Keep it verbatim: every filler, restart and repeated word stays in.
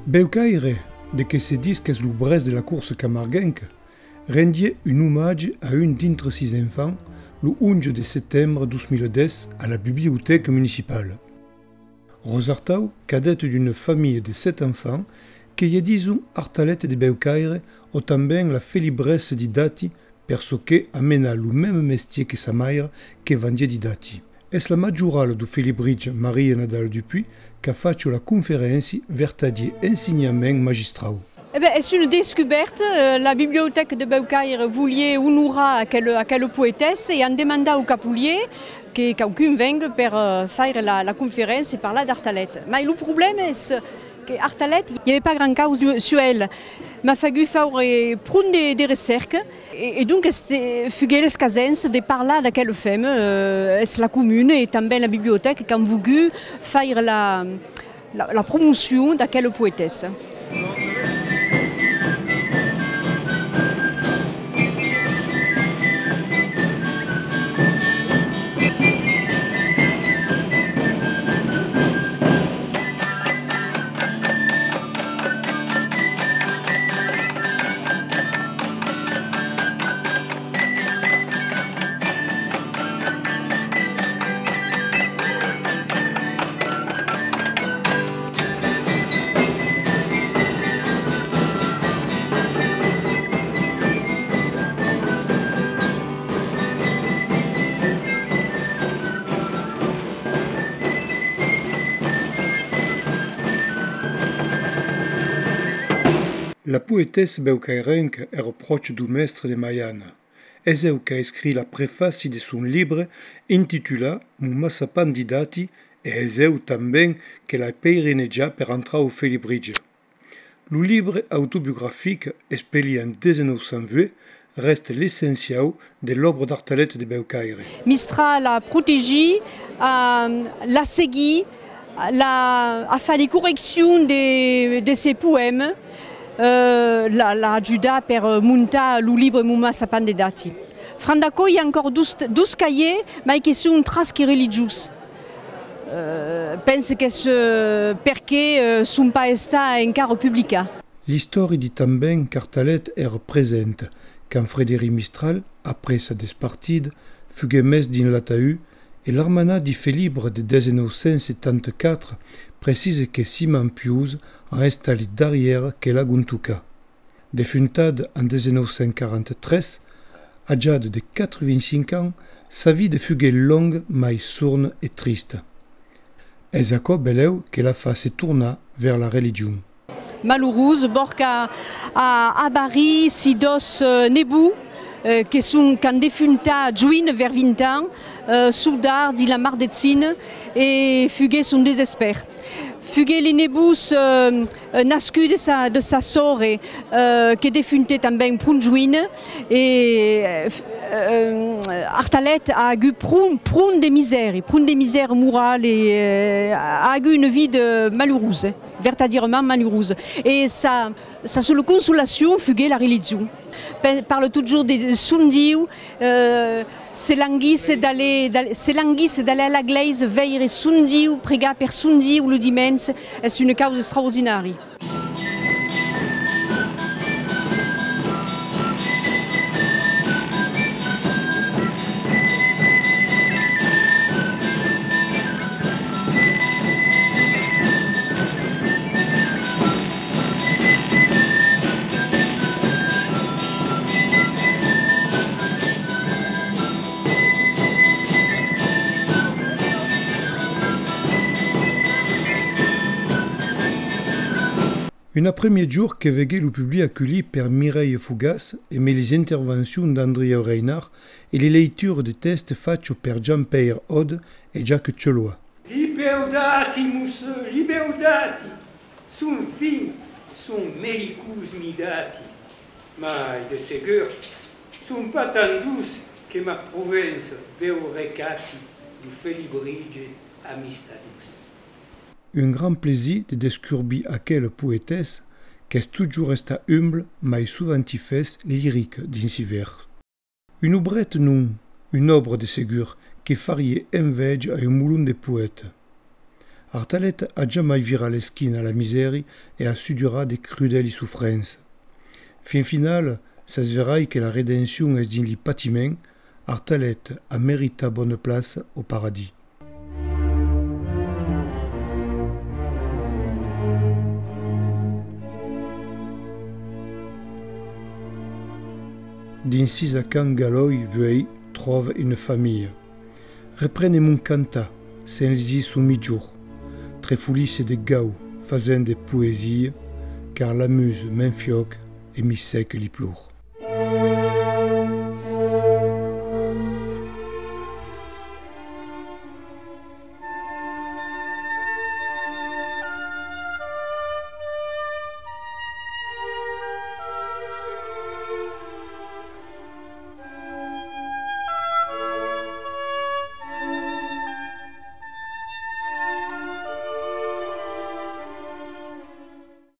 Bèucaire, de que se ditz qu'es lo brèç de la corsa camarguenca, rendiá un omatge a un dintre sis enfants lo onze de setembre dos mila dètz a la bibliotèca municipala. Rosartau, cadet d'una familha de sèt enfants, que i dison Artalet de Bèucaire o tanben la Felibressa di Dati, per çò que a menat lo mème mestièr que sa maire que vendiá di dati. Es la majorala dau Felibritge, Maria Nadal Dupuy, qu'a facho la conferéncia, vertadier ensenhament magistrau. E ben, es una descubèrta. Eh, la bibliotèca de Bèucaire voliá onorar aquela, aquela poetessa e an demandat au capolier que quauqu'un vengue per, eh, faire la, la conferéncia e parlar d'Artalet. Mai lo problèma es que Artalet, i avè pas grand causa sus, sus el. M'a fagut faire pron de, de recèrca e, e donc es, fuguèt l'escasença de parlar d'aquela fema, eh, es la comuna e tanben la bibliotèca qu'an vogut faire la, la, la promocion d'aquela poetessa. La poetessa bèucairenca èra pròcha dau mèstre de Maiana. Es eu qu'a escrit la prefàcia de son libre intitulat Mon massapan di dati e es eu tanben que l'a peirinejat per entrar au Felibritge. Lo libre autobiografic, espelit en dètz-e-nòu cent vuech, rèsta l'essenciau de l'òbra d'Artalet de Bèucaire. Mistral a protegit, a, l'a seguit, l'a, a far li correccions de, de ses poèmas, eh, l'a, l'a ajudat per, eh, montar lo libre Mon massapan de dati. Franc d'aquò, i a encòr dos, dos cahiers, mai que son tras que religiós. Eh, pense qu'es, eh, perqué, eh, son pas estats encara publicats. L'istòria ditz tanben qu'Artalet èra present quand Frederic Mistral, après sa despartida, fuguèt mes dins l'ataüt e l'armanat di Felibre de dètz-e-nòu cent setanta-quatre precisa que Siman Pius an estat li darrièrs que l'agón tocat. Defuntat en dètz-e-nòu cent quaranta-tres, atjada de quatre-vint-cinc ans, sa vida fuguèt longa mai sorna e trista. Es aquò, belèu, que l'a fach se tornar vers la religion. Malurós, bòrd qu'a, a, abarit si dos, eh, nebots, eh, que son, qu'an defuntat joines, vers vint ans, eh, soldats dins la mar de China, e fuguèt son desespèr. Fuguèt li nebots, eh, eh, nascuts de sa, de sa sòrre, eh, que defuntèt tanben pron joina, e, eh, f-, eh, Artalet a agut pron, pron de misèri, pron de misèri moral e, eh, a agut una vida malurosa, vertadierament malurosa. E sa, sa sola consolacion fuguèt la religion. Pe-, parla totjorn de son Diu, eh, se languís d'aller, d'aller, se languís d'aller a la glèisa, veire son Diu, pregar per son Diu lo dimenge, es una causa extraordinària. Un aprèp-miègjorn que veguèt lo public aculhit per Mireille Fougas emé lis intervencions d'Andrieu Reynard e li leituras de tèxtes fachas per Jean-Pèire Aude e Jacques Tchelois. Li bèus dati, mossur, li bèus dati! Son fins, son melicós mi dati, mai de segur son pas tan doçs que ma Provença bèu recati lo Felibritge amistadós. Un grand plesir de descurbir aquela poetessa qu'es totjorn estat umbla mai sovent i fes lirica dins si vèrs. Una obreta non, una òbra de segur que fariá enveja a un molon de poètas. Artalet a jamai virat l'esquina a la misèri e a sudurat de crudèli sofrença. Fin finala, s'esverai que la redencion es dins li patiment, Artalet a meritat bona plaça au paradis. Dins sis acants galòi, vuei, tròve una familha. Reprene mon cantar, sens lizir son mijor. Trefolisse de gau, fasent de poesia, car la musa m'enfiòca e mi seca li plors.